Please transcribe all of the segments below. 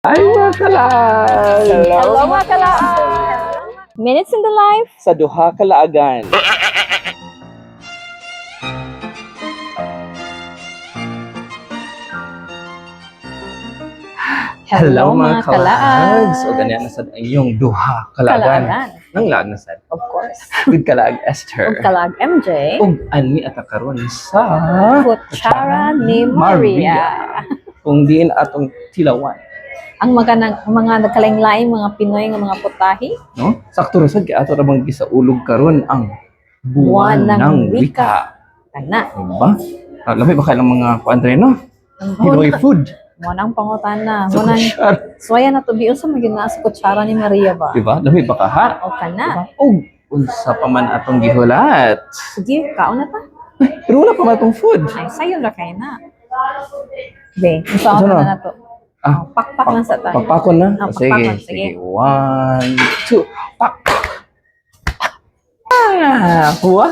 Ay, mga kalaag! Hello, mga kalaag! Minutes in the life. Sa duha kalaagan. Hello, mga kalaag! So, ganyan na sad ang iyong duha kalaagan. Kalaagan. Nang laag na sad. Of course. With Kalaag Esther. Ug Kalaag MJ. Ug ani ata karon sa Kutsara ni Maria. Kung diin atong tilawan. Ang mga mga nagkalaing-laing mga Pinoy nga mga putahe. No? Sakto ra sad kay ato ra bang gisaulog karon ang buwan Buwan ng ng Wika. wika. Kana. Diba? Ah, lami ba kailang mga kuan dre, no? Pinoy food. Mo nang pangutana. Sa Mo nang kutsara. suwaya na to bi unsa man gyud na sa kutsara ni Maria ba? Diba? Lami ba ka ha? O kana. Diba? Og unsa pa man atong gihulat. Sige, kaon na ta. Pero wala pa man atong food. Ay, sayo ra kay na. Be, unsa Unsa na na? na to? Ah, Oh, pakpak lang sa tayo. Pakpakon na. Ah, Sige, pakpakon, sige. sige. One, two, pak. Ah, wow,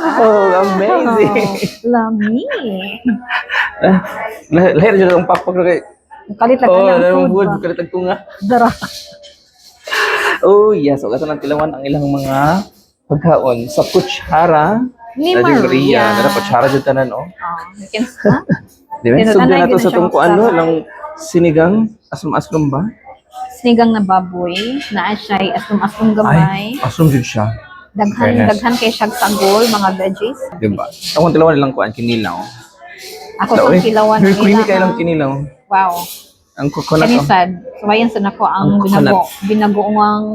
amazing. Lami. Lahir dyan ang pakpak na kay. Kalit lang Oh, ang ang food food, ba? kalit ang tunga. Dara. Oh, yes. So, ato nang tilawan ang ilang mga pagkaon sa kutsara Ni Radyo Maria. Dara kutsara dyan tanan, oh. Oh, you can ha? Di ba? Tinutanay Sugdan na gyud to na sa siya tong kuan, no? kutsara. Lang sinigang, aslom-aslom ba? Sinigang na baboy, naa siya aslom-aslom gamay. Ay, aslom jud siya. Daghan Fairness. daghan kay siya sagol, mga veggies. Di ba? Akong tilawan nilang kuan kinilaw. Ako sa kilawan Very creamy nila, kay lang ha? kinilaw. Wow. Ang coconut, Kani oh. sad. Suwayan sa nako ang Ang coconut. binagoongang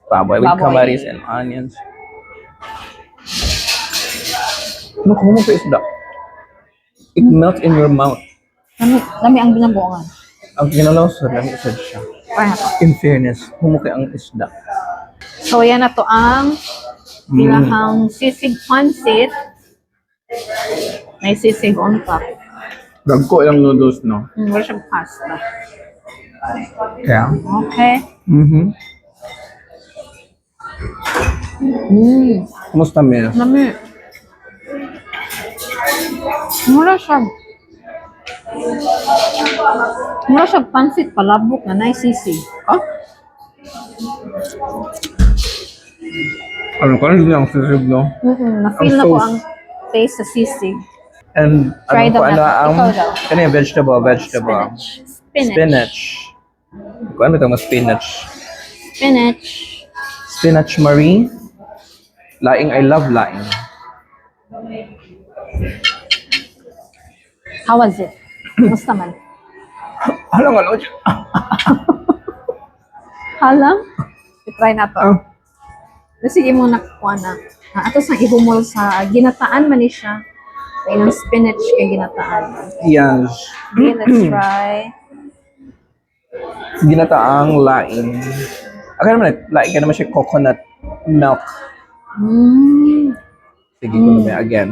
Baboy with Baboy. kamaris and onions. Ano kung mo isda? It melts in your mouth. lami, lami ang binagoongan. Ang kinilaw sa lami sad siya. Try na to. In fairness, humukay ang isda. So yan na to ang ilahang sisig pancit. May sisig on top. Dagko ilang noodles, no? Wala siyang pasta. Yeah. Okay. Kumusta, Mel? Lami. Mura siya. Mura siya pansit palabok na nay sisig. Ah? Ano ka? Ano ang sisig, no? Na-feel Ang na ko sauce. ang taste sa sisig. And Try ano daw ko, ano natin. ang Ikaw daw. kani vegetable, vegetable. Spinach. Spinach. Spinach. Kung ano itong spinach? Spinach. Spinach Marie. Laing, I love laing. How was it? Kumusta man? Alam nga, alam. Halam? I-try na to. Ah. Sige mo nakuha na. Ah, ato sa ihumol sa ginataan man ni siya. May ng spinach kay ginataan. Yes. Okay, let's try. Ginataang laing. Ako naman, laing ka naman siya coconut milk. Sige ko naman again.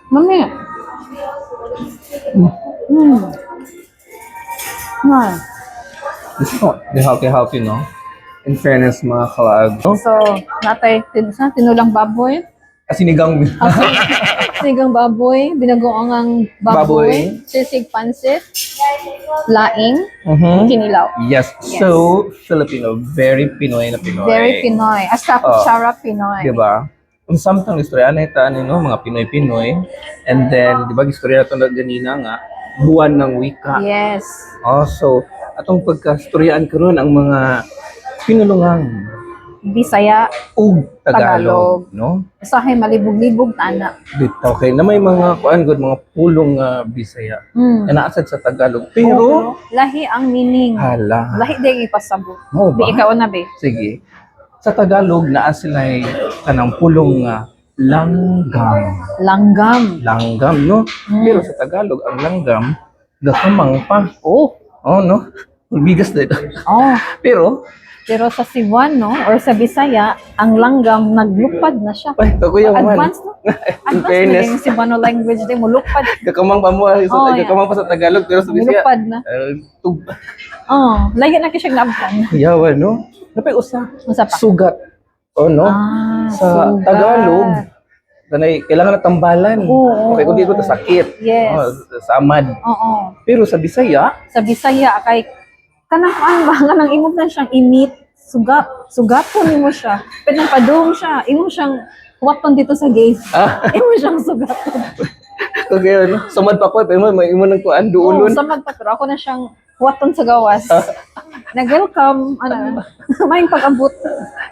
Mami. Nice. This is not the healthy, healthy, no? In fairness, mga kalaag. No? So, natay sa tinulang baboy. Sinigang. Sinigang baboy, binagoongang baboy, Baboy. Sisig pansit, laing, kinilaw. Yes. So, Filipino. Very Pinoy na Pinoy. Very Pinoy. Hasta Oh. kutsara Pinoy. Diba? Kung samtang istorya na ita no, mga Pinoy-Pinoy. And then, di ba, istorya na ito ganina nga, buwan ng wika. Yes. Oh, so, atong pagkastoryaan karon ang mga pinulungang Bisaya, ug Tagalog. Tagalog, no? usahay malibog-libog ana. Dito, okay. Na may mga kuan gud mga pulong nga Bisaya. Na naasad sa Tagalog. Pero Oo, lahi ang meaning. hala. Lahi di ipasabot. Mo Bi ba? ikaw na be. Sige. Sa Tagalog naa sila kanang pulong nga langgam. Langgam. Langgam, no? Pero sa Tagalog ang langgam gakamang pa. Oh. Oh, no? Bigas dito. Oh. Pero Pero sa Cebuano or sa Bisaya, ang langgam naglupad na siya. ay, kakuya man. Advance no? In Advance na fairness, yung Cebuano language din mulupad. gakamang pa mo, sa, Oh, yeah. gakamang pa sa Tagalog pero sa Bisaya. Mulupad na. Tug Oh, lahi na kay siya naabtan. Kuyawa, no? Napay usa. Unsa pa? Sugat. Oh, no? Ah, Sa sugat. Tagalog, kanay kailangan na tambalan. Oo, Okay, kundi oo, ko ta sakit. Yes. Oh, samad. Oo. Pero sa Bisaya, Sa Bisaya kay Kanang kuan ba, kanang imo na siyang init, sugat, sugaton nimo siya. Pero nang padung siya, imo siyang huwaton dito sa gate. Imo siyang sugaton. Okay, ano? Samad pa ko, pero may imo nang kuan Oo, duulon. samad pa, pero ako na siyang huwaton sa gawas. Nag-welcome, ano, may pag-abot.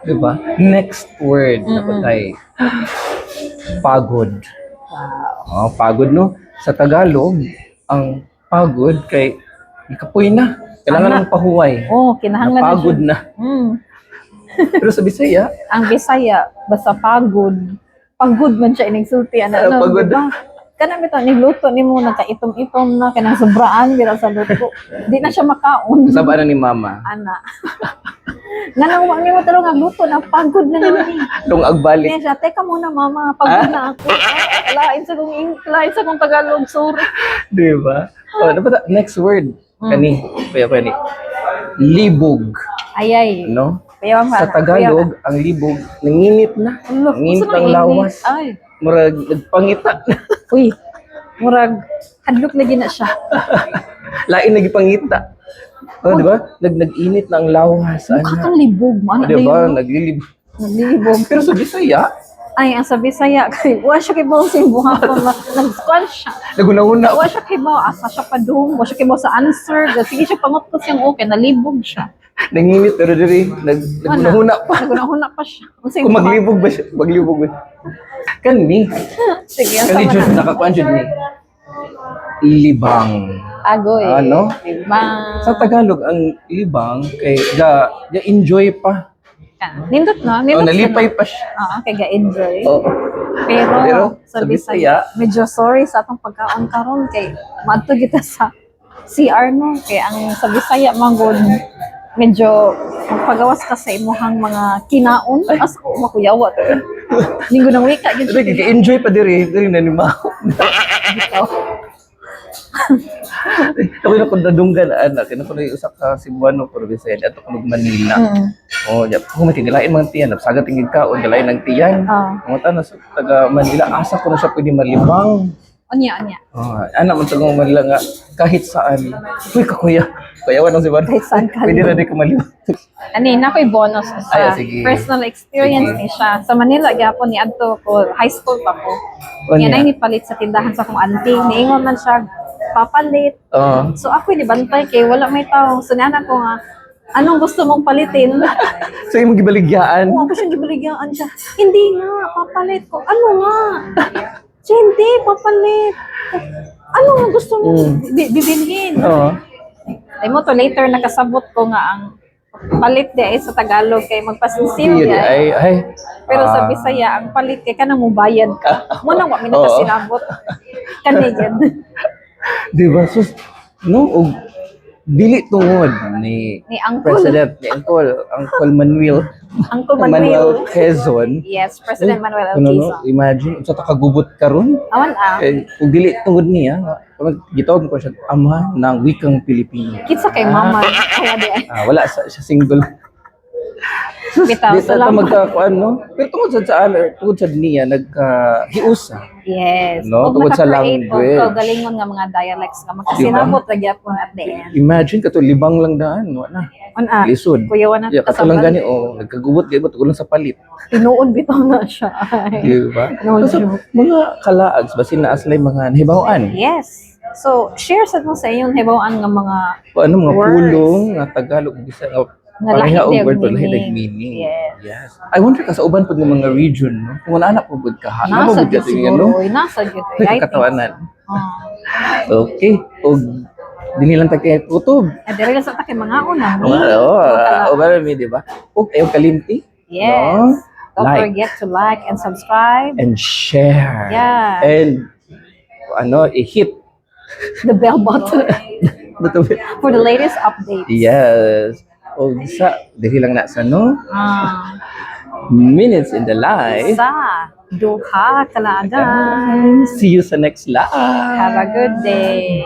Diba? Next word na patay. Pagod. Wow. Oh, pagod, no? Sa Tagalog, ang pagod kay ikapoy na. Kailangan Ana. ng pahuway. Oh, kinahanglan na Napagod siya. na. Pero sa Bisaya, Ang Bisaya, basta pagod. Pagod man siya inigsulti ana Ah, no, pagod. diba? Kana bitaw nigluto nimo nagkaitom-itom na kanang sobraan bitaw sa luto. Di na siya makaon. Kasaba na ni Mama. Ana. Nganang wa nimo tarong ang luto na pagod na nami. Nung agbalik. Niya siya, teka muna, Mama, pagod na ako. Ah, lain sa kong Tagalog, sorry. Di ba? Oh, dapat next word. Kani, kuya kani. Libog, Ayay. no? Kuya, Sa Tagalog, ang libog nanginit na. Nanginit ang lawas. Ay. Murag nagpangita na. Uy, murag hadlok lagi na siya. Lain nagipangita. Oh, di ba? Nag-init na ang lawas. Mukha Ana. kang libog mo. Oh, Ano di ba? yun? Naglilibog. Naglilibog. Pero sa Bisaya, Ay, ang sa Bisaya kay wa siya kay bawo sa buhaton na nag-squan siya. Naguna-una. Wa siya kay bawo asa siya padung, wa siya kay bawo sa answer. Sige siya panguptos siyang okay, nalibog siya. Nanginit pero diri naguna-una pa. Naguna-una pa siya. Unsay Kung maglibog ba siya? Maglibog ba? Kani. Sige, ang Kani sama jud na. nakakuan jud ni. Libang. Agoy. Ano? Libang. Sa Tagalog ang libang kay ga, ga enjoy pa. Nindot no? O Nindot nalipay pa siya. Oo, kay ga-enjoy. Oo. Pero, Pero, sa sa Bisaya, medyo sorry sa atong pagkaon karon kay maadto kita sa CR no, kay ang sa Bisaya man gud medyo magpagawas ka sa imuhang mga kinaon as ko makuyawa to. Linggo ng wika gyud Diri siya. ga enjoy pa diri, diri na ni Mao. Bitaw. Ako na kung nadunggan anak, kaya ko na usa ka Cebuano pero Bisaya ato ko Manila. Oh, ya ko matigalain mga tiyan, sagat tingid kaon galain ang tiyan. Ah. Ang tanan sa taga Manila, asa ko na siya pwede malibang. Unya, unya. Oh, anak man taga Manila nga kahit saan. Uy, kakuya. Kuyawan ang Cebuano. Kahit saan ka Pwede na di ko malibang. Ani na ko'y bonus Ay, sa sige. personal experience Sige. ni siya. Sa Manila gyapon ni adto ko high school pa ko. Unya. Yan ay nipalit sa tindahan sa akong auntie. Niingon man siya papalit. Oo. So ako ni bantay kay wala may tao. So niana ko nga, anong gusto mong palitin? So yung gibaligyaan. Oo, ako siyang gibaligyaan siya. Hindi nga, papalit ko. Ano nga? Siya, hindi, papalit. Ano nga gusto mong bibilhin? Oo. Ay mo to later nakasabot ko nga ang palit di ay sa Tagalog kay magpasinsiw Hindi di ay. ay ay. Pero sa Ah. Bisaya ang palit kay kanang mubayad ka. Mo nang wa mi Oo. nakasinabot. Kani gyud. Di ba? Sus, no, og dili tungod ni Ni Uncle. President ni Uncle, Uncle Manuel, Uncle Manuel Manuel. Quezon. Yes, President Manuel L. Ano, no, Quezon. imagine, unsa ta kagubot karon? Awan ah. Eh, ug dili tungod niya, gitawag ko siya ama ng wikang Pilipino. Kitsa kay mama. Awa di ay. Ah, wala sa, siya single. Sus, Bitaw, di ta salamat. magkakuan, no? Pero tungod sa saan, tungod sa niya, nagka-hiusa. Yes. No, Ug tungod sa naka-create og language. kaugalingon nga mga dialects nga makasinabot ra gyapon at the end. Imagine, kato libang lang daan, wala. On ah. Lisod. Kuya na Yeah, kato lang gani, oh, nagkagubot, gani, tulong sa palit. Tinuod bitaw na siya. Ay. Di ba? No So, joke. mga kalaags, basin na aslay mga nahibawan. Yes. So, share sa mo sa inyong hibaw-an nga mga O ano, mga Words. pulong, nga Tagalog, bisa nga Nga lahi pareha og og word, pero lahi meaning. og meaning. Yes. Yes. I wonder ka sa uban pud ng mga region, no? Kung wala na po gud ka, ha? nasa Nasa gyud ano? siguro. Oy, nasa gyud. Oy. I think Katawanan. so. Oh. Okay. Og dinhi lang ta kay kutob. Eh, diri lang sa ta kay mga una. Oo, oh, oh, mi, di ba? Og ayaw kalimti. Yes. No? Don't Like forget to like and subscribe. And share. Yeah. And ano, i-hit The bell button the for the latest updates. Yes. Og sa diri lang na sa no minutes in the life. Sa duha kalaagan. See you sa next live. Have a good day.